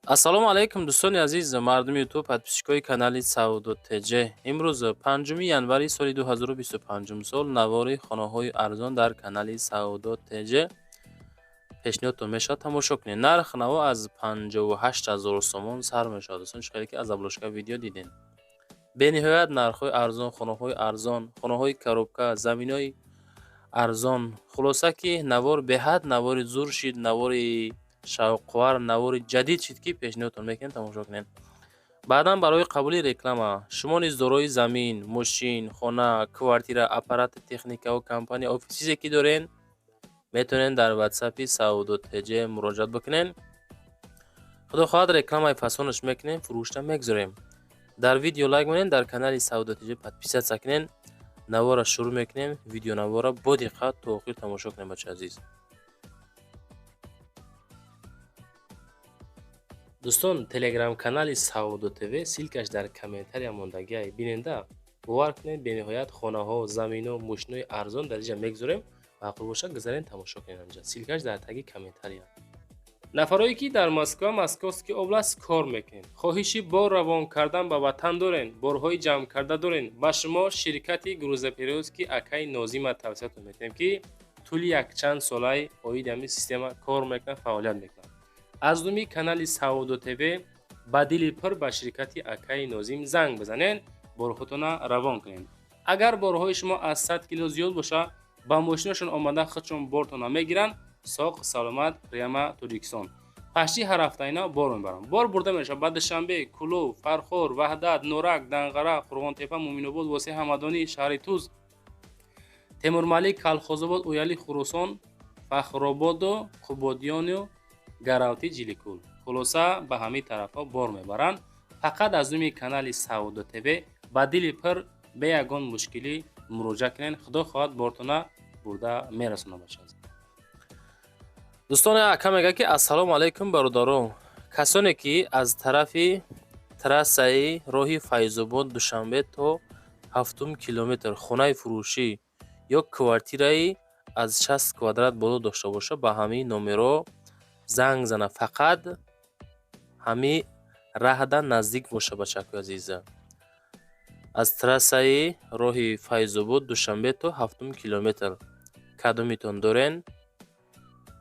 Ассалому алайкум, дӯстони азиз, мардуми Ютуб, подписчикои канали Савдо ТЖ. Имрӯз 5 январи соли 2025 сол навори хонаҳои арзон дар канали Савдо ТЖ пешниҳодтон мешавад, тамошо кунед. Нарх наво аз 58 ҳазор сомон сар мешавад, дӯстон, чӣ хеле ки аз обложка видео дидем. Бениҳоят нархҳои арзон, хонаҳои арзон, хонаҳои коробка, заминҳои арзон. Хулоса ки навор беҳад навори зур шид, навори шавқовар, навори ҷадид шид, ки пешниҳодтон мекунем, тамошо кунед. Баъдан барои қабули реклама шумо низ дорои замин, мошин, хона, квартира, аппарати техникаву компания, офис, чизе ки дорен, метавонед дар ватсапи Савдо ТЖ муроҷиат бикунед. Худо хоҳад, рекламаи фасонаш мекунем, фурӯшта мегузорем. Дар видео лайк монед, дар канали Савдо ТЖ подписаться кунед. Навора шурӯъ мекунем, видеонавора бо диққат то охир тамошо кунем, бачаи азиз. Дӯстон, телеграм-канали Савдо ТВ ссылкаш дар комментария мондагиай, биненда, бовар кунед, бениҳоят хонаҳо, замино, мошинои арзон дар инҷа мегузорем. Маъқул бошад, гузарен, тамошо кунед анҷа, ссылкаш дар таги комментария. Нафарое ки дар Москва, Московский область кор мекунед, хоҳиши бор равон кардан ба ватан дорен, борҳои ҷамъкарда дорен, ба шумо ширкати грузоперевозки акаи Нозима тавсиятон метиҳем, ки тӯли якчанд солаи оиди ҳамин система кор мекунад, фаъолият мекунад. Аз номи канали Савдо ТВ ба дили пур ба ширкати акаи Нозим занг бизанед, борҳотона равон кунед. Агар борҳои шумо аз 100 кило зиёд бошад, ба мошинашон омада худшон бортона мегиранд, соқ саломат прямо Тоҷикистон. Пашти ҳар ҳафта ина бор мебаранд. Бор бурда мешавад ба Душанбе, Кӯлоб, Фархор, Ваҳдат, Норак, Данғара, Қурғонтепа, Муъминобод, Восеъ, Ҳамадонӣ, шаҳри Туз, Темурмалик, Калхозобод, Уяли, Хуросон, Фахрободу Қубодиёну Гаравти, Ҷиликул. Хулоса, ба ҳамин тарафҳо бор мебаранд. Фақат аз номи канали Савдо ТВ ба дили пур бе ягон мушкилӣ муроҷиат кунед, худо хоҳад, бортона бурда мерасонад, бача. Дӯстон, ака мегӯяд, ки ассалому алайкум, бародарон, касоне ки аз тарафи трассаи роҳи Файзобод Душанбе то ҳафтум километр хонаи фурӯшӣ ё квартираи аз 60 квадрат боло дошта бошад, ба ҳамин номерҳо занг зана. Фақат ҳамин раҳда наздик боша, бачакои азиза. Аз трассаи роҳи Файзобод Душанбе то ҳафтум километр кадомитон дорен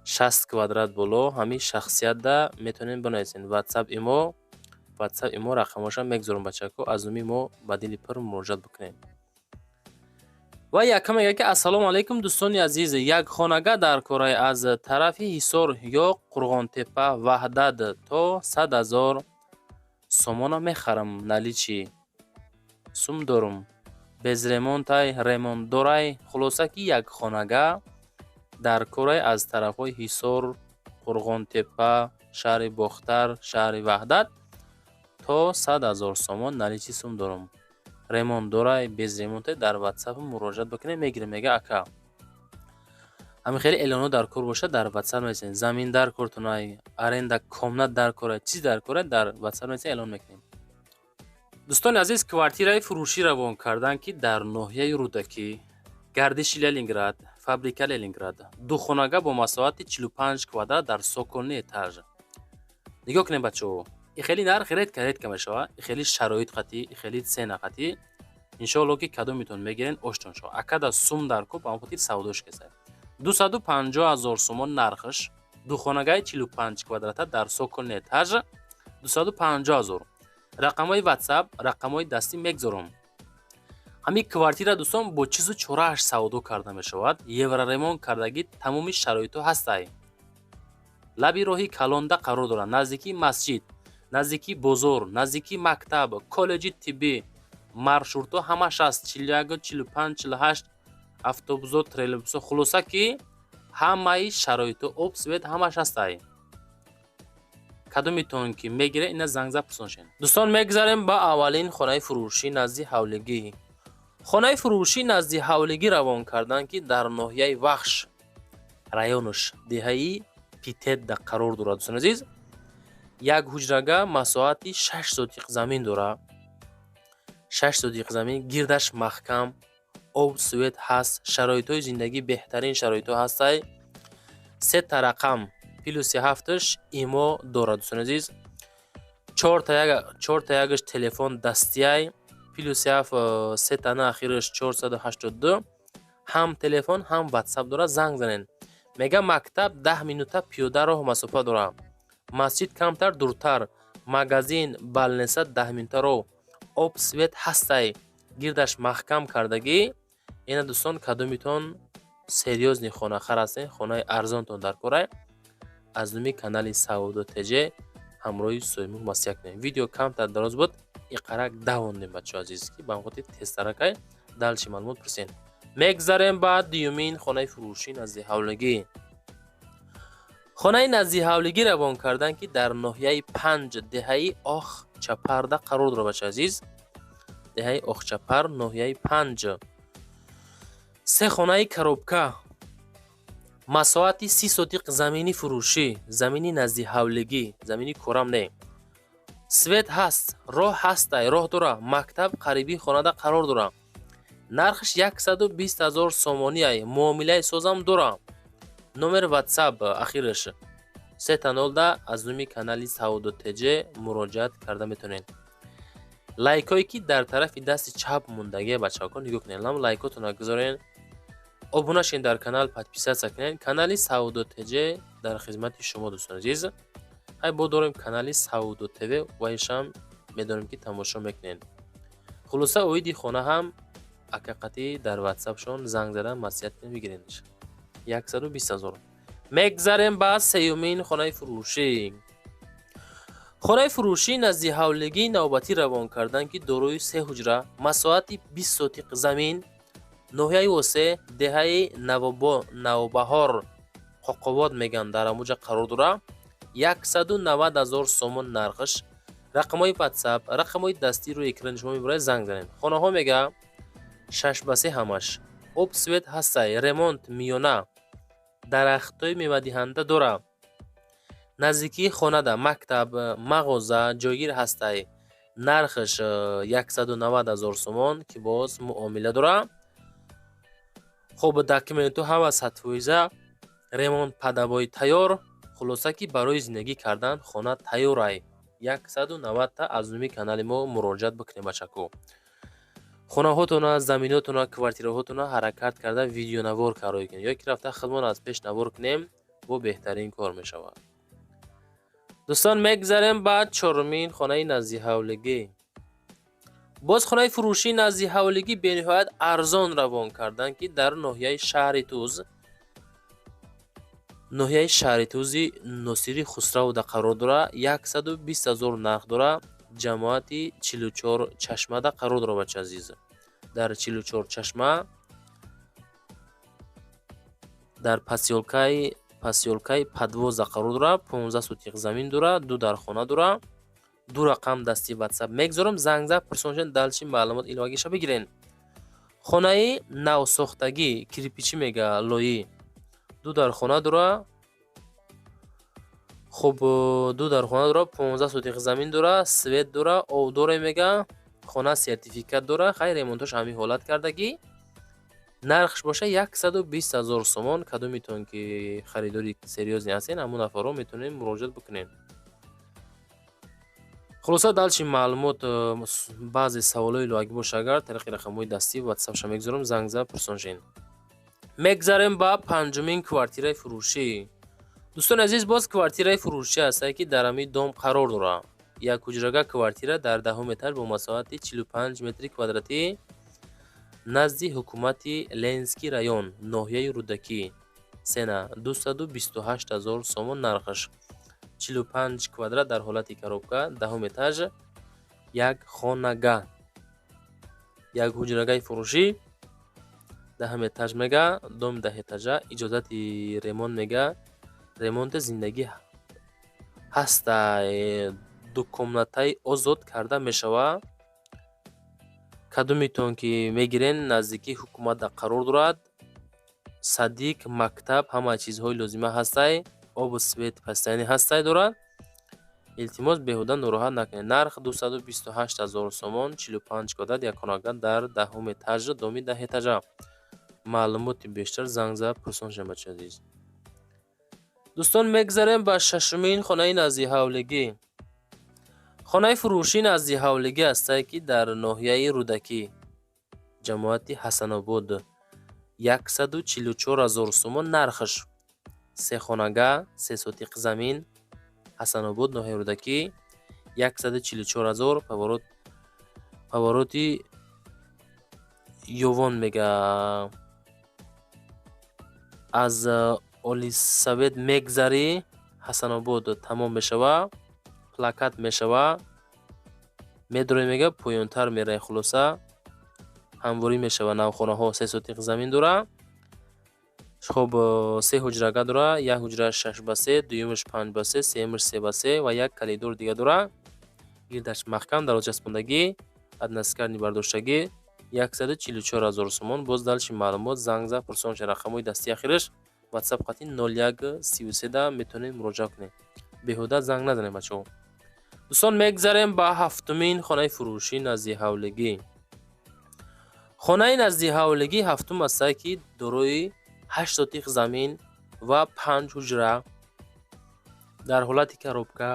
60 квадрат боло, ҳамин шахсиятда метавонед бинависед. Ватсап имо рақамҳоша мегузорам, бачако, аз номи мо ба дили пур муроҷиат бикунед. Ва яка мегӯяд, ки ассалому алайкум, дӯстони азиз, як хонага дар кораи аз тарафи Ҳисор ё Қурғонтепа, Ваҳдат то 100 000 сомона мехарам, наличный сум дорум, без ремонтай, ремонтдорай. Хулоса ки як хонага дар корай аз тарафҳои Ҳисор, Қурғонтепа, шаҳри Бохтар, шаҳри Ваҳдат то 100 000 сомон наличный сум дорум, ремонт дорай, без ремонтай, дар ватсап муроҷиат бикунед, мегирем, мега ака. Ҳамин хеле эълонҳо дар кор бошад, дар ватсап нависед. Замин дар кортунай, аренда комнат дар корай, чиз дар корай, дар ватсап нависед, эълон мекунем. Дӯстони азиз, квартираи фурӯшӣ равон карданд, ки дар ноҳияи Рӯдакӣ, гардиши Ленинград, фабрика Ленинград, духонага бо масоҳати 45 квадрат дар цокольный этаж. Нигоҳ кунед, бачаҳо, и хеле нарх редко редко мешавад, и хеле шароит қатӣ, и хеле цена қатӣ. Иншоалло, ки кадомитон мегирен, оштон шавад. Акада сум дар кор, ба он хотир савдош кесад. 250 000 сомон нархаш, духонагаи 45 квадрата дар цокольный этаж, 250 000. Рақамҳои ватсап, рақамҳои дастӣ мегузорам. Ҳамин квартира, дӯстон, бо чизу чорааш савдо карда мешавад. Евроремонт кардагӣ, тамоми шароитҳо ҳастай. Лаби роҳи калонда қарор дорад, наздикии масҷид, наздикии бозор, наздикии мактаб, коллеҷи тиббӣ, маршрутҳо ҳамаш аст, 41, 45, 48 автобусо, троллейбусо. Хулоса ки ҳамаи шароитҳо, об, свет ҳамаш ҳастай. Кадомитон ки мегиред, ина занг зад, пурсон. Дӯстон, мегузарем ба аввалин хонаи фурӯшӣ назди ҳавлигӣ. Хонаи фурӯшӣ назди ҳавлигӣ равон карданд, ки дар ноҳияи Вахш районаш, деҳаи Питетда қарор дорад. Дӯстони азиз, як ҳуҷрага масоҳати 6 сотиқ замин дорад, 6 сотиқ замин, гирдаш маҳкам, об, свет ҳаст, шароитҳои зиндагӣ беҳтарин шароитҳо ҳастай. Сета рақам плюси ҳафташ имо дорад, дӯстони азиз. Чорта ягаш телефон дастияй, +7 сетана ахираш 482, ҳам телефон, ҳам Ватсап дорад, занг занен. Мега, мактаб 10 минута пиёда роҳ масофа дорад, масҷид камтар дуртар, магазин, больница 10 минута роҳ, об, свет ҳастай, гирдаш маҳкам кардагӣ. Ина, дӯстон, кадомитон серьёзный хонахар ҳастен, хонаи арзонтон дар корай, аз номи канали Савдо ТЖ ҳамроҳи соҳибмулк маслиҳат кунем. Видео камтар дароз буд, иқарак давондем, бачаҳо азиз, ки ба хотир тезтаракай дальше маълумот пурсен. Мегзарем ба дуюмин хонаи фурӯшӣ назди ҳавлигӣ. Хонаи назди ҳавлигӣ равон кардан, ки дар ноҳияи Панҷ, деҳаи Охчапарда қарор дорад, бача азиз. Деҳаи Охчапар, ноҳияи Панҷ, се хонаи коробка, масоҳати 30 сотиқ замини фурӯшӣ, замини назди ҳавлигӣ, замини корам не, свет ҳаст, роҳ ҳастай, роҳ дора, мактаб қариби хонада қарор дора. Нархаш 120 000 сомониай, муомилаи созам дора. Номер Ватсап ахираш сета нолда, аз номи канали Савдо ТЖ муроҷиат карда метавонед. Лайкҳое, ки дар тарафи дасти чап мондагия, бачаҳо, нигоҳ кунед, лам лайкотона гузорен, обуна шед дар канал, подписаться кунед. Канали Савдо ТЖ дар хизмати шумо, дӯстони азиз. Ҳай, бо дорем канали Савдо ТВ, вайшам медонем, ки тамошо мекунед. Хулоса, оиди хона ҳам акақатӣ дар Ватсапшон занг зада маслиҳат кунед, бигиренш. 120 000. Мегзарем ба сеюмин хонаи фурӯшӣ. Хонаи фурӯшӣ назди ҳавлигии навбатӣ равон кардан, ки дорои се ҳуҷра, масоҳати 20 сотиқ замин, ноҳияи Восе, деҳаи Навбаҳор, Қоқобод мегӯянд, дар ҳамуҷа қарор дорад. 190 000 сомон нархаш. Рақамҳои Ватсап, рақамҳои дастӣ рӯи экрани шумо мебурад, занг занед. Хонаҳо, мега, 6 ба 3 ҳамаш, об, свет ҳастай, ремонт миёна, дарахтҳои мевадиҳанда дорад. Наздикии хонада мактаб, мағоза ҷойгир ҳастай. Нархаш 190 000 сомон, ки боз муомила дорад. Хоб, документҳо ҳама 100%, ремонт падабои тайёр. Хулоса, ки барои зиндагӣ кардан хона тайёрай. 190-та аз номи канали мо муроҷиат бикунед, бачако. Хонаҳотона, заминотона, квартираҳотона ҳаракат карда видеонавор кароӣ кунед ё ки рафта худмон аз пеш навор кунем, бо беҳтарин кор мешавад. Дӯстон, мегзарем ба чорумин хонаи наздиҳавлигӣ. Боз хонаи фурӯшии наздиҳавлигӣ бениҳоят арзон равон карданд, ки дар ноҳияи шаҳри Туз, ноҳияи шаҳри Тузи Носири Хусравда қарор дорад. 120 000 нарх дорад. Ҷамоати Чилучор Чашмада қарор дорад, бача азиз. Дар Чилучор Чашма, дар посёлкаи Подвоза қарор дорад. 15 сотиқ замин дорад, ду дархона дорад. Ду рақам дасти Ватсап мегзорам, занг зад, пурсоншен, дальше маълумот иловагиша бигирен. Хонаи навсохтагӣ, кирпичӣ, мега, лоӣ, ду дархона дорад. Хуб, ду дархона дорад, 15 сотиқ замин дорад, свет дорад, об дора, мега, хона сертификат дорад. Хай, ремонтош ҳамин ҳолат кардагӣ. Нархш боша 120 000 сомон. Кадомитон ки харидори серьёзный ҳастен, ҳамон нафарҳо метавонед муроҷиат бикунед. Хулоса, дальше маълумот, баъзе саволҳои иловагӣ боша агар, тариқи рақамҳои дастӣ Ватсапша мегузорам, занг зад, пурсон шен. Мегзарем ба панҷумин квартираи фурӯшӣ. Дӯстони азиз, боз квартираи фурӯшӣ ҳастае, ки дар ҳамин дом қарор дорад. Як ҳуҷрага квартира дар 10-ум этаж бо масоҳати 45 метри квадратӣ, назди ҳукумати Ленинский район, ноҳияи Рӯдакӣ. Цена 228 000 сомон нархаш. 45 квадрат дар ҳолати коробка, 10-ум этаж, як хонага, як ҳуҷрагаи фурӯшӣ, 10-ум этаж, мега, доми даҳэтажа, иҷозати ремонт, мега, ремонти зиндагӣ ҳастай, дукомнатаи озод карда мешавад. Кадомитон ки мегирен, наздикии ҳукуматда қарор дорад, садик, мактаб, ҳама чизҳои лозима ҳастай, обу свет постоянный ҳастай дорад. Илтимос, беҳуда нороҳат накунед. Нарх 228 000 сомон, 45 квадрат, якхонага дар 10-ум этаж, доми даҳэтажа. Маълумоти бештар занг зад, пурсон шавед, бачаи азиз. Дӯстон, мегзарем ба шашумин хонаи наздиҳавлигӣ. Хонаи фурӯшӣ назди ҳавлигӣ ҳастае, ки дар ноҳияи Рӯдакӣ, ҷамоати Ҳасанобод, 144 000 сомон нархаш. Се хонага, 3 сотиқ замин, Ҳасанобод, ноҳияи Рӯдакӣ, 144 000. Повороти Ёвон мега, аз Олисавет мегзарӣ, Ҳасанобод тамом мешава, плакат мешава, медрои мега, поёнтар меравӣ, хулоса ҳамворӣ мешава. Навхонаҳо, 3 сотиқ замин дора. Хоб, се ҳуҷрага дора: як ҳуҷра 6 ба 3, дуюмаш 5 ба 3, сеюмаш 3 ба 3 ва як коридор дига дора. Гирдаш маҳкам, дароз часпондагӣ, односкатный бардоштагӣ. 144 000 сомон. Боз дальше маълумот занг за пурсон. Рақамҳои дастии ахираш ватсап қати 0133 да метавонед муроҷиат кунед. Беҳуда занг назанед, бачаҳо. Дӯстон, мегзарем ба ҳафтумин хонаи фурӯшӣ назди ҳавлигӣ. Хонаи назди ҳавлигӣ ҳафтум ҳастае, ки дорои 8 сотиқ замин ва панҷ ҳуҷра дар ҳолати коробка.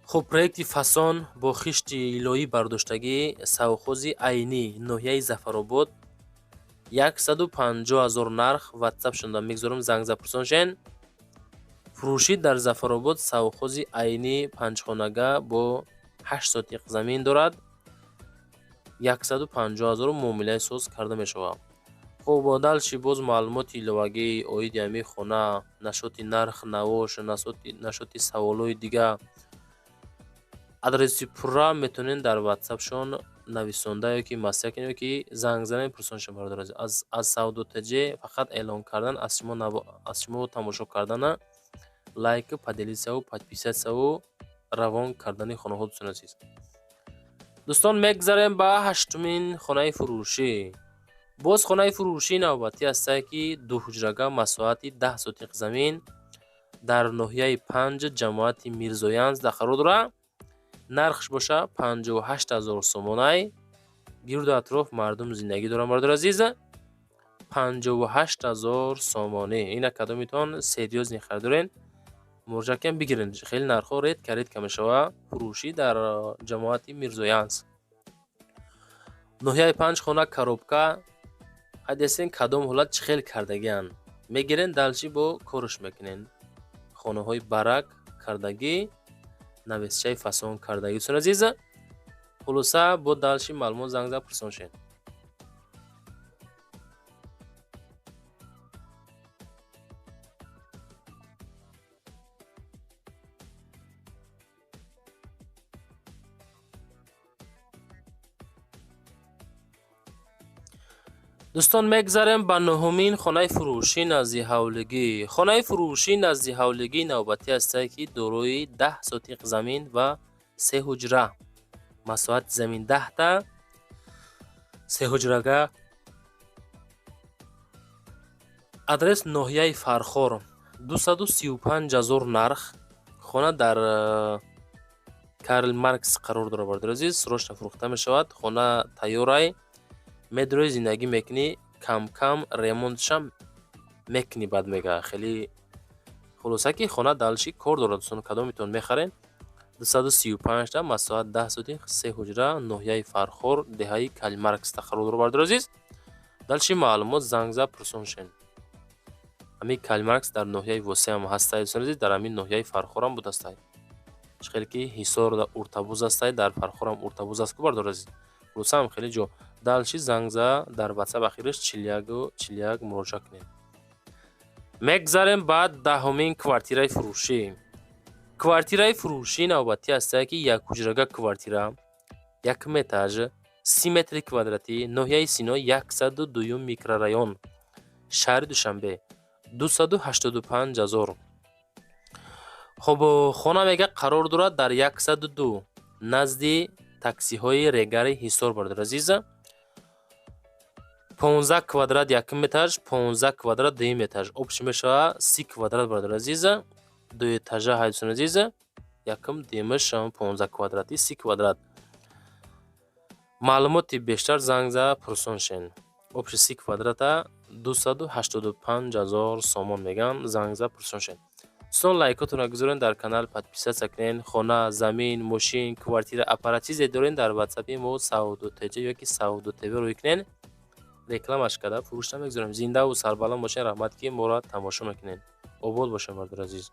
Хуб, проекти фасон бо хишти илоҳӣ бардоштагӣ, совхози Айнӣ, ноҳияи Зафаробод, 150 000 нарх. Ватсап шунда мегузорам, занг за пурсон шен. Фурӯшӣ дар Зафаробод, совхози Айнӣ, панҷхонага бо 8 сотиқ замин дорад. 150 ҳазору муомилаи соз карда мешавад. Хуб, дальше боз маълумоти иловагӣ оиди ҳамин хона, насчёти нарх навош, насчёти саволҳои дига, адреси пурра метавонед дар ватсапшон нависонда ё ки маслиҳат кунед, ё ки занг занед, пурсон шавед. Бародари азиз, аз Савдо ТЖ фақат эълон кардан, аз шумо тамошо кардана, лайку, поделитьсяву, подписатьсяву равон кардани хонаҳо. Дӯстони азиз, дӯстон, мегзарем ба ҳаштумин хонаи фурӯшӣ. Боз хонаи фурӯшии навбатӣ ҳастае, ки дуҳуҷрага, масоҳати 10 сотиқ замин, дар ноҳияи Панҷ, ҷамоати Мирзоянс қарор дорад. Нархш боша 58 ҳазор сомонай. Гирду атроф мардум зиндагӣ доранд, бародари азиз. 58 ҳазор сомонӣ. Ина кадомитон серьёзный харидорен, муроҷиат кунед, бигирен. Хеле нархҳо редко редко мешава. Фурӯшӣ дар ҷамоати Мирзоянс, ноҳияи Панҷ, хона коробка. Ҳадесен, кадом ҳолат чӣ хел кардагианд, мегирен, дальше бо корш мекунен. Хонаҳои барак кардагӣ, навесчаи фасон кардагӣ. Дӯстони азиз, хулоса, бо дальше маълумот занг зад, пурсон шед. Дӯстон, мегзарем ба нуҳумин хонаи фурӯшӣ назди ҳавлигӣ. Хонаи фурӯшӣ назди ҳавлигӣ навбатӣ ҳастае, ки дорои 10 сотиқ замин ва се ҳуҷра. Масоҳати замин 10-та, се ҳуҷрага. Адрес ноҳияи Фархор, 235 ҳазор нарх. Хона дар Карл Маркс қарор дорад. Бародари азиз, срочно фурӯхта мешавад. Хона тайёрай, медрои, зиндагӣ мекунӣ, кам-кам ремонтшам мекунӣ баъд мега. Хеле хулоса, ки хона дальше кор дорад. Дӯстон, кадомитон мехарен? 235-та, масоҳат 10 сотих, се ҳуҷра, ноҳияи Фархор, деҳаи Карл Маркс қарор дорад. Бародари азиз, дальше маълумот занг зад, пурсон шен. Ҳамин Карл Маркс дар ноҳияи Восеъам ҳастай. Дӯстони азиз, дар ҳамин ноҳияи Фархорам будастай. Чӣ хеле ки Ҳисор Уртабуз ҳастай, дар Фархорам Уртабуз аст ку, бародари азиз. Хулосаам хеле ҷо. Дальше занг за дар ватсап ахираш 41 41 муроҷиат кунед. Мегзарем ба даҳумин квартираи фурӯшӣ. Квартираи фурӯшӣ навбатӣ ҳастае, ки якҳуҷрага квартира, якум этаж, 30 метри квадратӣ, ноҳияи Сино, 102-юм микрорайон, шаҳри Душанбе, 285 ҳазор. Хуб, хона мега қарор дорад дар 102, назди таксиҳои Регари Ҳисор. Бародари азиз, 15 квадрат якум этаж, 15 квадрат дуюм этаж, общий мешавад 30 квадрат. Бародари азиз, дуэтажа ҳай. Дӯстони азиз, якум, дуюмаш 15 квадрати, 30 квадрат. Маълумоти бештар занг за, пурсон шен. Общий 30 квадрата 285 ҳазор сомон меган, занг за, пурсон шен. Дӯстон, лайкотонро гузорен, дар канал подписаться кунен. Хона, замин, мошин, квартира, аппарат, чизе дорен, дар ватсапи мо Савдо ТЖ ёки Савдо ТВ рӯй кунен, рекламаш карда, фурӯш намегузорем. Зиндаву сарбаланд бошен. Раҳмат, ки моро тамошо мекунед. Обод бошен, бардори азиз.